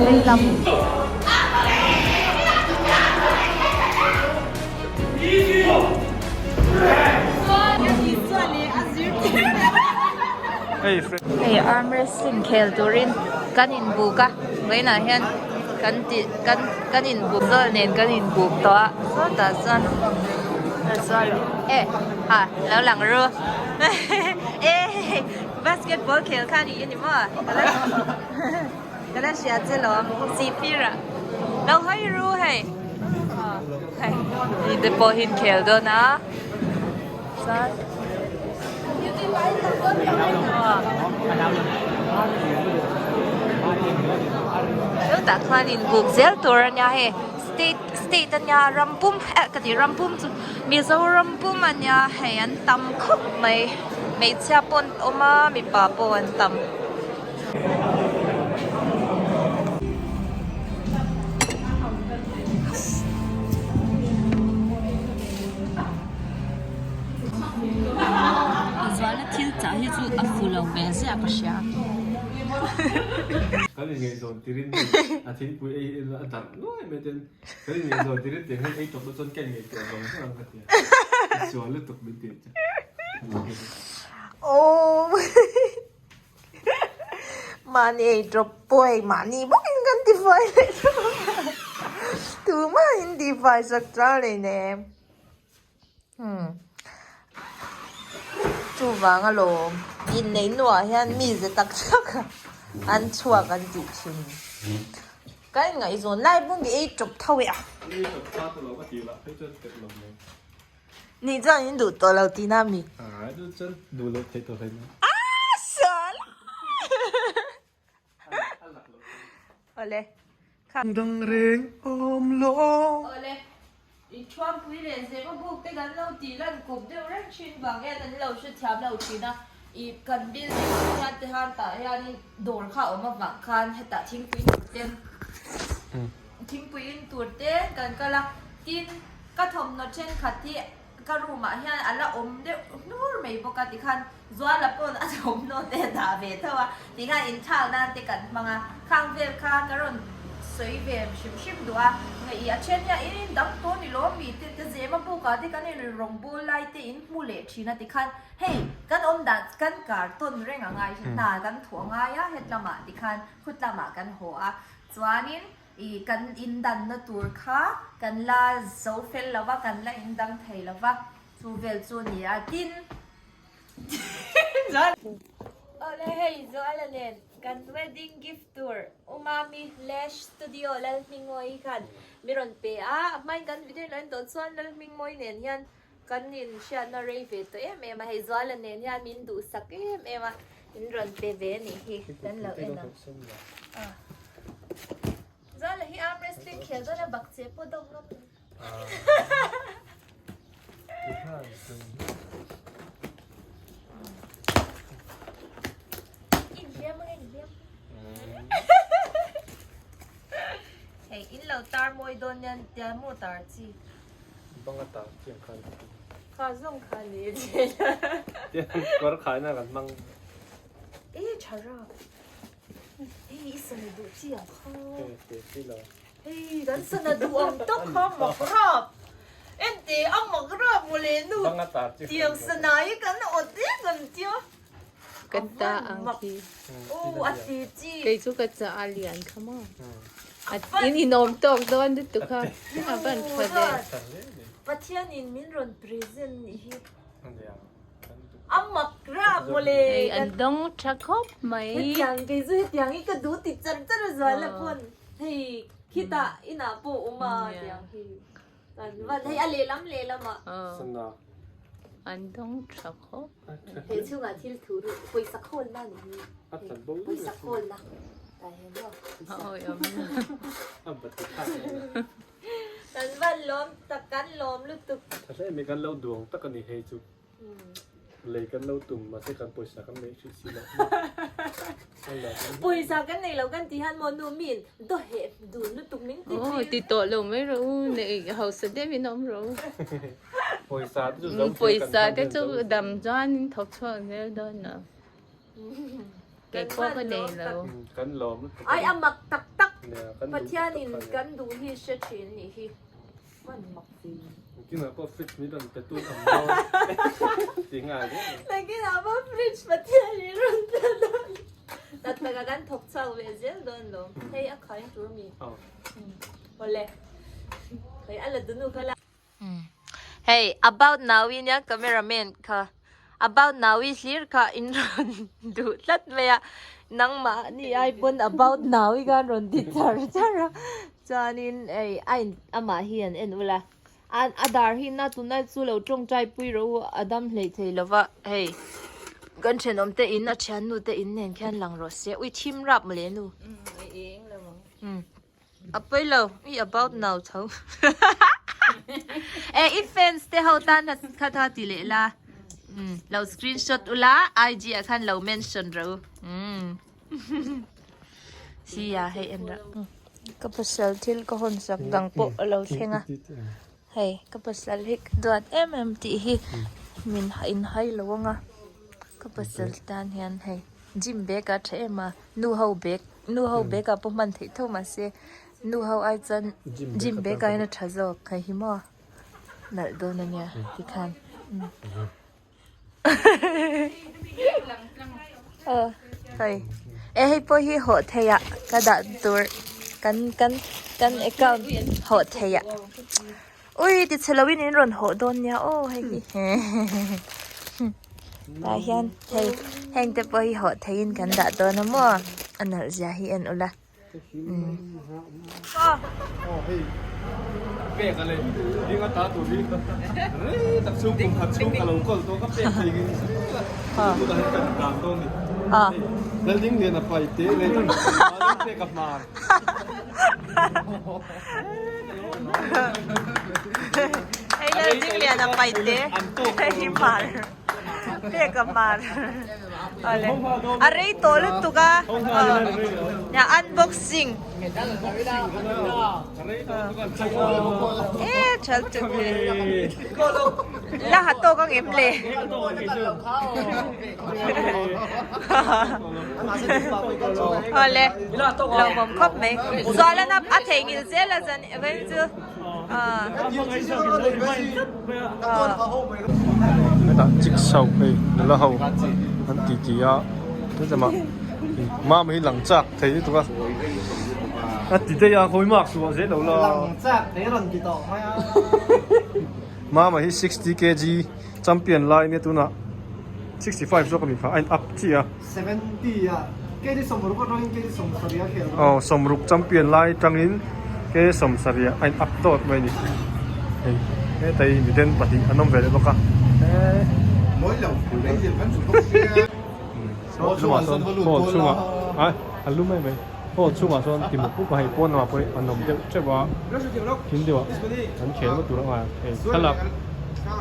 Veilam. Hei arm wrestling khel turin kan inbuk a vawiinah hian kan tih kan kan inbuk zawk nen kan inbuk tawh a sawtah chuan chuan e ha lo lang ru e basketball khel kha ni ani maw ka la hria che lawm sihphir ah lo hawi ru hei hei mi te pawh hi an khel dawn a chuan chutah khan inbuk zel tur a nia hei state state a nia ram pum eh ka ti ram pum chu Mizoram pum a nia hei an tam khawp mai hmeichhia pawh an awm a mipa pawh an tam. Zuala thil chah hi chu a fu lo ve ziah ka hria. Kan inngaihzawn tirin a thingpui ei en a darh nuai mai ten kan inngaihzawn tirin tiang hian ei tawp na chuan ka inngaihtuah zawng zawng ang ka ti a, i sual lutuk min ti che. Aww Mahni ei drop pawh hei mahni bawkin kan tifai leh tho a, tumahin tifai sak chang leh nem. Umm chuvang alawm inneih hnuah hian mi ze tak tak an chhuak an tih thin. Ka inngaihzawn lai pawh nge ei tawp tho e a. Nih chuan in duh tawh lo tihna a mi? Aaa sual! Awle. Dang reng awm lo. Awle. I thuampui leh zema buk te kan lo tih lan kawp deuh reng thin vang hian an lo hrethiam lo thin a. I kan building ah hian te han tah hianin dawr kha a awm avang khan hetah thingpui tur ten thingpui in tur te kan kal a. Tin, ka thawmhnaw thenkhat hi Ka room ah hian a la awm deuh hnur mai bawk a tikhan Zuala pawn a thawmhnaw te a dah ve tho a tikhan inthlak nan te kan hmang a khang vel kha ka rawn sawi ve hrim hrim duh a ngaih a then hian in in dang tawh ni lawm mi te te zema buk ah te kan in rawng bul lai te in hmu leh thin a tikhan hei kan awm dan kan kar tawn reng a ngai hna kan thuah a ngai a hetlamah tikhan khutlamah kan haw a chuanin I kan indanna tur kha kan la zo fel lo va, kan la indang thei lo va, chu vel chu a ni a, tin Awle hei Zuala nen kan wedding gift tur Umami Lash Studio Lalhmingmawii khan mi rawn pe a, a hmain kan video in lo en tawh chuan Lalhmingmawii nen hian kan inhriatna rei ve tawh em em a, hei Zuala nen hian min duhsak em em a, min rawn pe ve a nih hi, kan lo en ang. Zuala hi arm wrestling khel dawn a bak che pawh dawk ngam lo. Inhliam ang inhliam. Hei in lo tar mawi dawn nia tia maw tar chi. Banga tar chiang khan. Kha zawng kha ni che. Tiang kawr khaina kan hmang. E tha ra. Hei i sana duh chi ang kha. Hei kan sana duh ang tak kha mak rap. Ente a mak rap mawle nu. Tiang sana hi kan awt em an tia. Kan ta ang khi. Aw a ti chi. Kei chu ka cha a lian kha maw. In inawm tawk dawn lutuk kha. A van tha ve. Pathian in min rawn present nih hi. A mak rap mawle. Hei an dawng tha khawp mai. Hetiang kei chu hetiang hi ka duh ti char char a zual a pawn hei khitah inah pawh awm a tiang hi kan van hei a lehlam lehlam ah. Sana. An dawng tha khawp mai. Hei chhungah thil thu ru pawisa khawl na ni hi. Pawisa khawl na tah hian maw. A awi awm. Kan van lawm tak kan lawm lutuk. Tha hle mai kan lo duang tak a ni hei chu. Lei kan lo tum mahse kan pawisa kan neih hrih si lo. Pawisa kan nei lo kan ti hian maw nu min daw heh dun lutuk min ti Aw ti tawh lo mai rawh u nei hausa deuhin awm rawh u. Pawisa te chu zo thei kan Pawisa te chu dam chuan in thawk chhuak zel dawn lo. Kei pawh ka nei lo. Kan lawm lutuk. Ai a mak tak tak. Pathianin kan duh hi hre thin nih hi. Man mak ve. Nakinah pawh fridge min rawn pe tu ang dawn. Ti nghal zel. Nakinah pawh fridge Pathianin rawn pe dawn. Tak taka kan thawk chhuak ve zel dawn lo. Hei a khain tur mi. Awle. Hei a la dunu kha la. Hei about nawi nia cameraman kha about nawi hlir kha in rawn duh tlat mai a nangmah ni ai pawn about nawi khan rawn ti char char a chuanin hei a in amah hi an en ula a a dar hi na tunlai chu lo tawngtai pui rawh u a dam hleih thei lova hei kan thenawm te in a thiannu te in nen khian lang rawh se ui thim rap mawle nu. A pawi lo, i about now tho. E i fans te ho tan kha tha ti leh la. Um, lo screenshot ula IG ah khan lo mention ro. Um. Si ya hei en ra. Ka pasal thil ka hawn sak dang pawh a lo thleng a. Hei ka pasal hi ka duat em em tih hi min in hai lo anga. Ka pasal tan hian hei gym bag ah tha em a nu ho bag Nu ho bag ah pawh hman theih tho mahse nu ho ai chuan gym bag ah hian a tha zawk hei hi maw nalh dawn a nia tikhan aw hei e hei pawh hi hawh theih ah ka dah tur kan kan kan account hawh theih ah ui ti chhe lovin in rawn hawh dawn nia aw hei hi. Tah hian hei heng te pawh hi hawh theihin kan dah dawn a maw a nalh zia hi en ula umm. Hei Laldingliana paite hei mar peka mar awle a rei tawh lutuk a nia unboxing e thal tuk hi la ha tawk ang em le Awle lawmawm khawp mai Zualan a theihnghilh zel a zan vawiin chu Hetah jigsaw hei nula ho an ti ti a chuchama mama hi lang chak thei lutuk a a ti daih a khawi mark suah zel lo la mama hi 60 kg Champion lai nia tunah 65 zawk a mi kha a in up chiah a. 70 a kg sawmruk atangin kg sawmsarih a khel dawn. Aw sawmruk champion lai atangin kg sawmsarih a in up dawt mai a ni. Hei hetai miten pahnih an awm ve leh bawk a. Saw chungah sawn hall chungah a a lu mai mai hall chungah sawn ti muk muk a hei pawn lamah pawh an awm deuh teuh a thil deuh ah an khel ngawt tur a ngai hei thlalak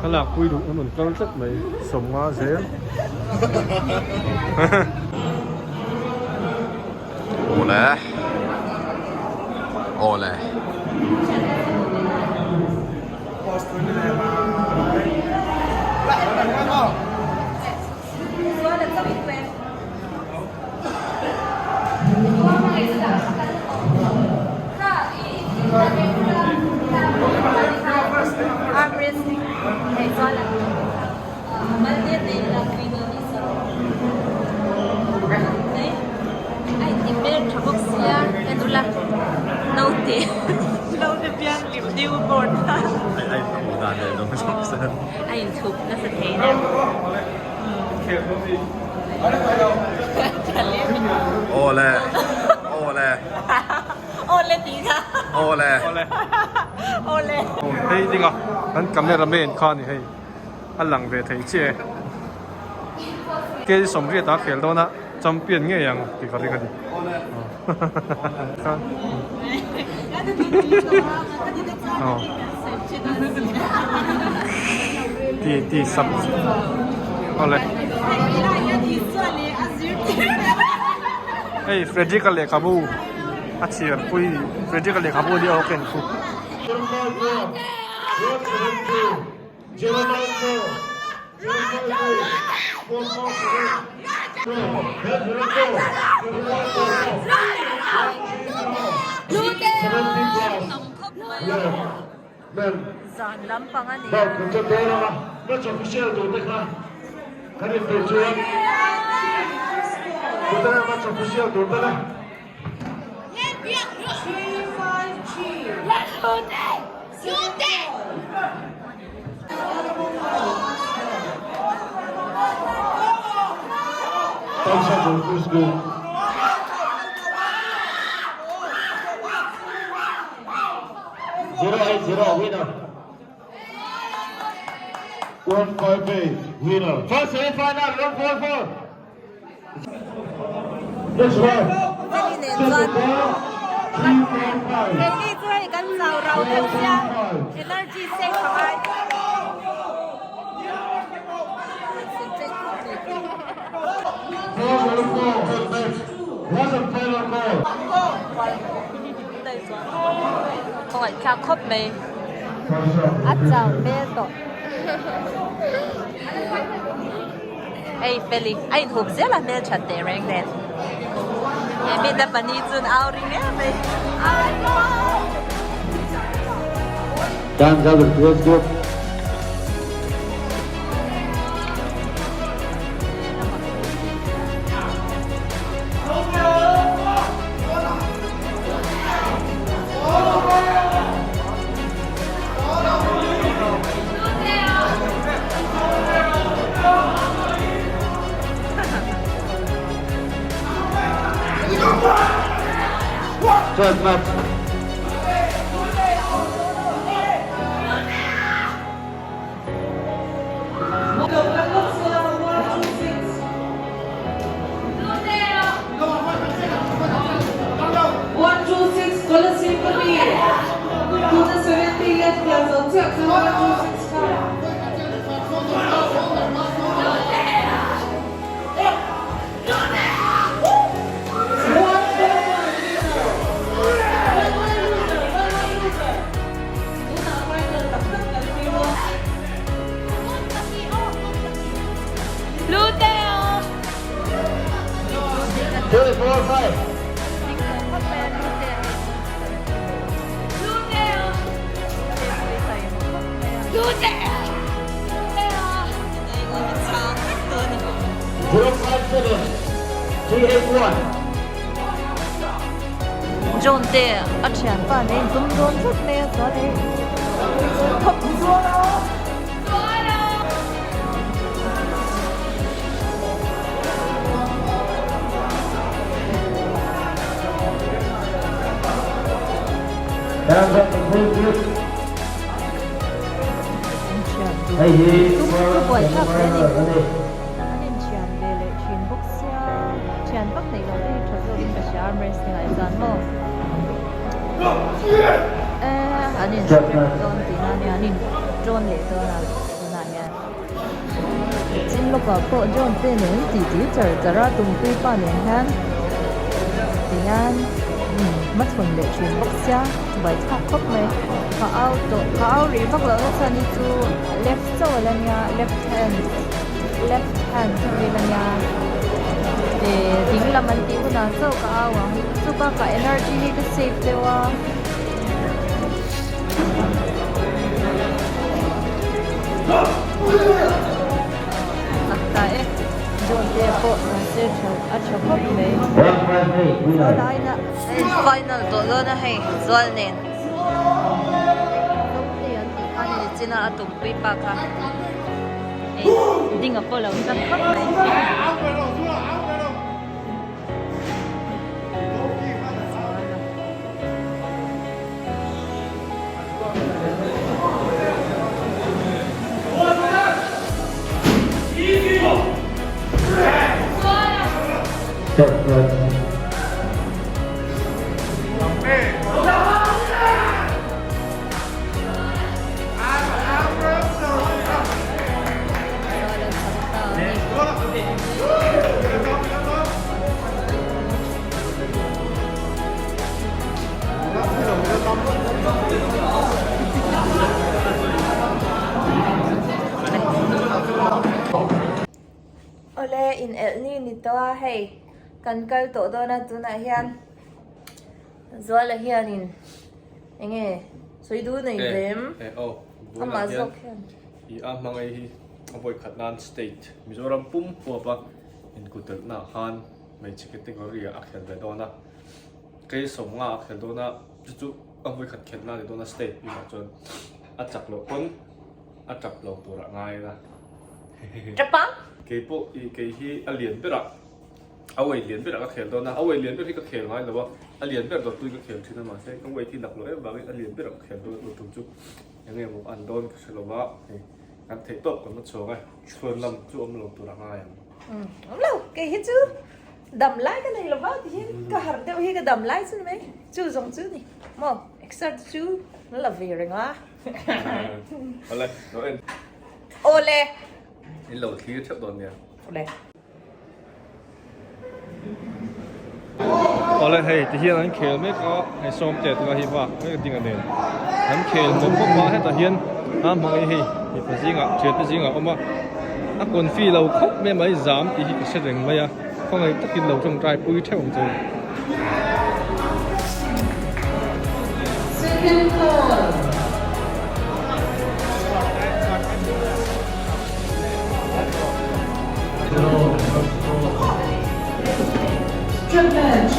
thlalak pui duh an rawn kal tlat mai sawmnga zel. Awle awle. A inthup nasa thei deuh. Awle awle Awle tih kha Awle Awle Hei ding a kan camera man kha ni hei a lang ve thei chiah e K sawmriat a khel dawn a champion ngei ang tih ka ring a ni Ti ti sap awle hei Frederick a lehkhabu a chhiar pui Frederick a lehkhabu nia aw ken khu. Zan lampang a ni. Hemi nen chuan keini chu hei kan chau rau deuh sia energy save a ngai. Khawngaih thlak khawp mai a chau hmel tawh. Hei Feli a inhup zel a hmelthat teh reng nen. He mi te pahnih chuan au ring em mai. John te a thianpa nen in tum dawn zet mai a chuan hei thawk Buaithlak hle a ni. An inthian ve leh thin bawk sia, thian vak neih loh te hi tha zawkin ka hria arm wrestling ah chuan maw eh an in script dawn tihna ania an in tawn leh dawn a tunah hian chin lawkah pawh John te nen titi char char a tumpui pa nen hian ti hian hmachhawn leh thin bawk sia buaithlak khawp mai ka au tawh ka au rih vak loh na chhan hi chu left chauh a la nia left hand left hand chauh vel a nia eh ding lam an tih hunah chauh ka au ang chu bakah energy hi ka save deuh a. Tak ta e John te pawh mahse tha a tha khawp mai chuan final tawh dawn a hei zual nen. China a tumpui pa kha ding a pawh lo chak khawp mai. in elh ni ni tawh a hei kan kal tawh dawn a tunah hian Zuala hianin enge sawi duh nei vem amah zawk hian. I a hmangaih hi a vawi khat nan state Mizoram pum huap a inkutelh naah khan hmeichhe category ah a khel ve dawn a kei sawmnga a khel dawn a chu chu a vawi khat khelh na a ni dawn a state bikah chuan a chak loh pawn a tap lo tur ah ngai ila Tap ang? Kei pawh i kei hi a lian ber ah a weight lian ber ah ka khel dawn a a weight lian ber hi ka khel ngai lo a a lian ber dawrtui ka khel thin a mahse ka weight hi lak loh em vangin a lian ber ah ka khel dawn a tum chu eng nge maw an dawn ka hre lo va hei kan theih tawp kan la chhuak e chhuan lam chu awm lo tur a ngai ang. Awm lo kei hi chu dam lai ka nei lo va ti hian ka harh deuh hi ka dam lai chu ni mai chu zawng chu ni maw exer chu la ve reng a. Awle lo en. Awle. In lo thlir theuh dawn nia. Awle. Awle hei ti hian an khel mek a hei sawmte tuna hi vak mek a ding a nen an khel mawp mawp a hetah hian a hmang hi hei mipa zingah thiante zingah a awm a a confi lo khawp mai mai zam tih hi ka hre reng mai a khawngaih takin lo tawngtai pui theuh ang che u. Second call. Trip match.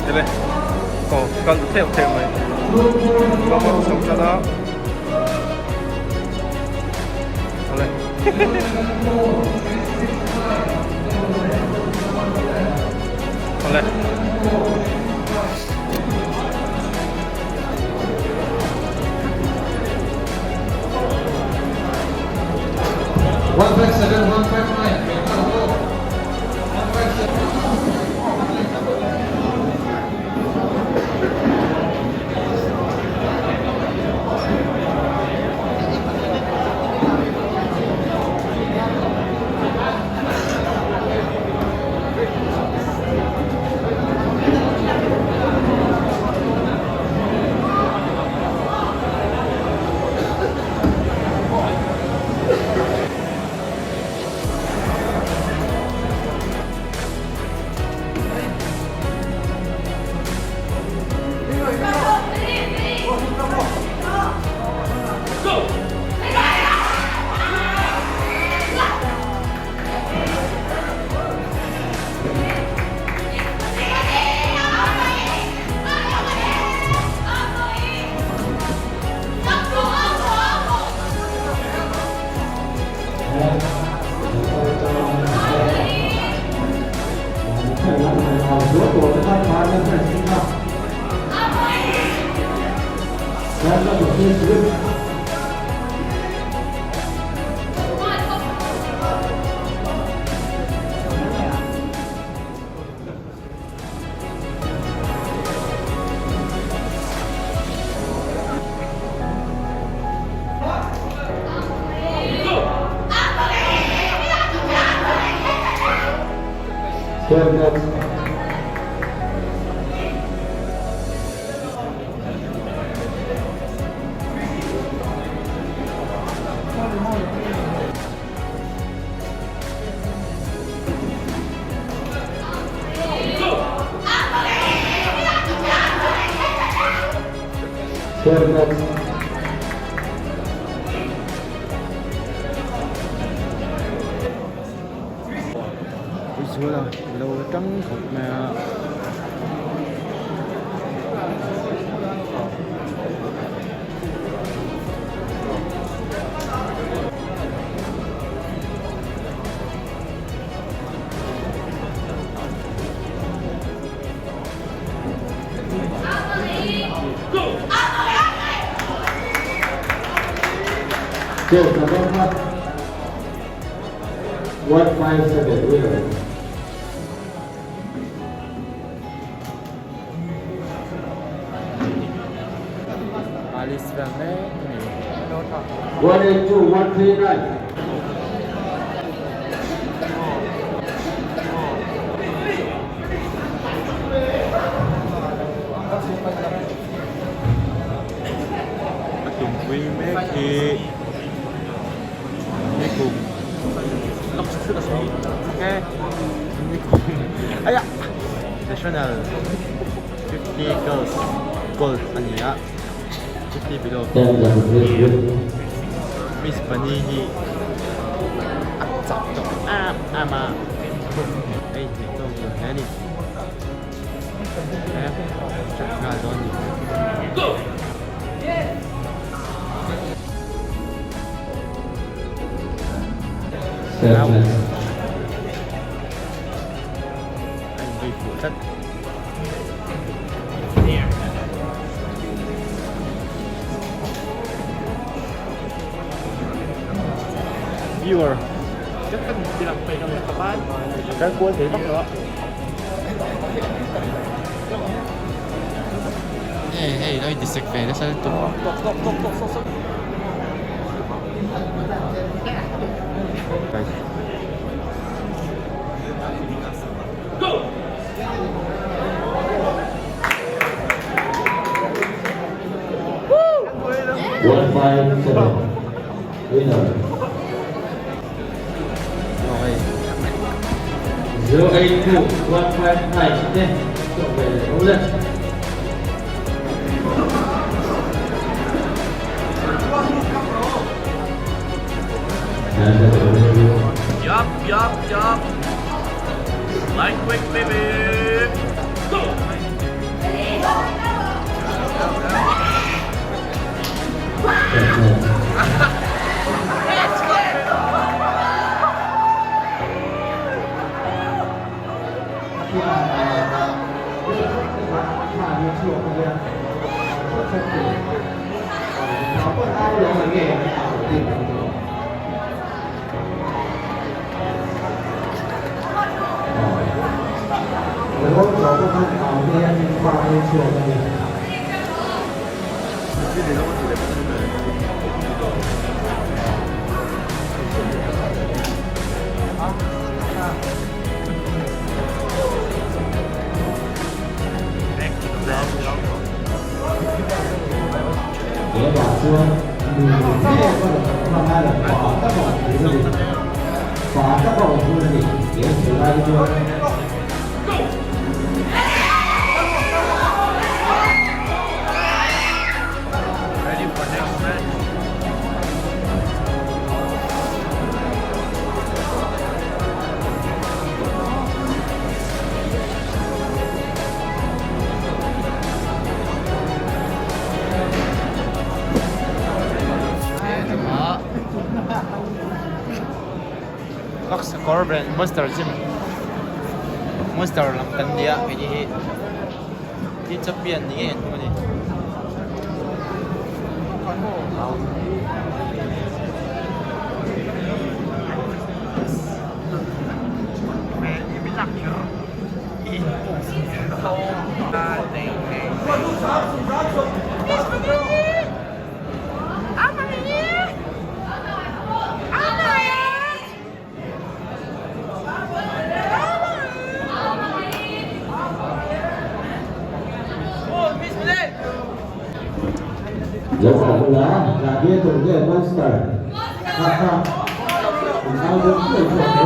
Ele aw kal ta theuh theuh mai ram a chho tan a awle awle. Zuala lo tang khawp mai a. 157 winner. Alice vel mek a ni. 182, 139. A tumpui mek hi nikum nikum aiah national 50 girls gold a ni a 50 below miss pani hi a chak tawh em em a a inhmeh tawk lo hle a ni he chak nghal dawn a ni. A inzui fuh tlat. Viewer Kan kual thei vak lo a. Hei hei lo intisek ve nasa lutuk. 157 winner. 082, 159 te chawh ve leh tho le. Yup yup yup Lightweight baby Go! Ready for next match. Box kawr brand Monster Gym Monster lam kan nia kei hi hi champion ni ngei an tum a ni. Lo kal ula, Gladiator nge Monster? Ha ha. In au deuh thuai thuai tho.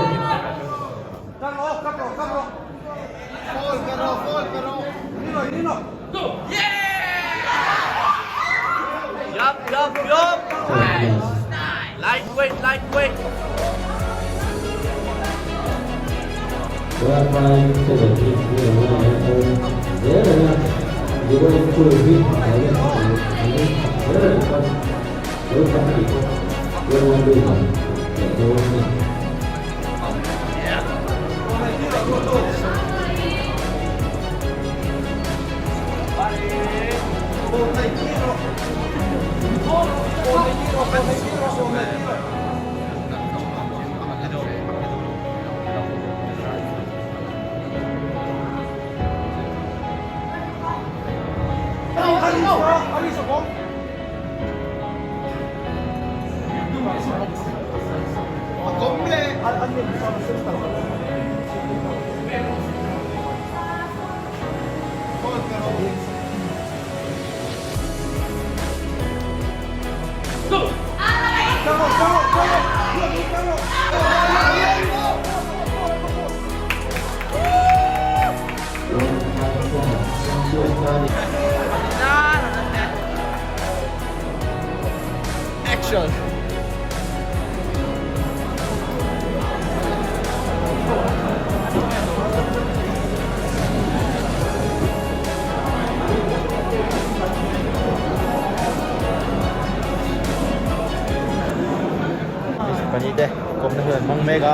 Yup yup yup Lightweight lightweight 157 hi a lo lang a, zel a nia. 082. School hi a lo a lo chak zel a nih pawn lo chak a nih pawn Ronaldo han leh dawn a ni. Action! Pani te kawmna hian hmang mek a.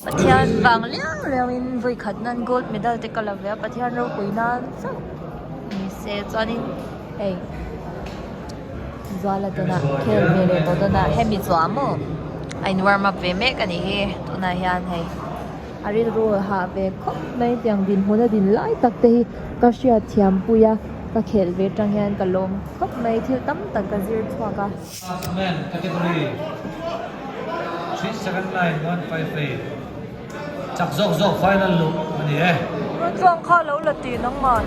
Pathian vang liau liau in vawi khat nan gold medal te ka la ve a Pathian ropui nan chauh ni se chuanin hei Zuala tuna khel ve leh tawh dawn a hemi chua maw a in warm up ve mek a nih hi tunah hian hei a rilru a hah ve khawp mai tiang dinhmun a din lai tak te hi ka hriat thiam pui a ka khelh ve tang hian ka lawm khawp mai thil tam tak ka zir chhuak a. Last man category 379.158 chak zawk zawk final luh a ni e. Chuang kha lo la tih nangman.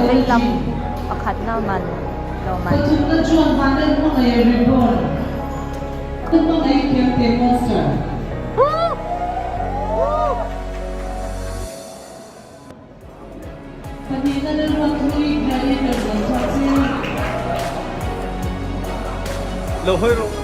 Veilam pakhatna man lo man. Lo hawi rawh.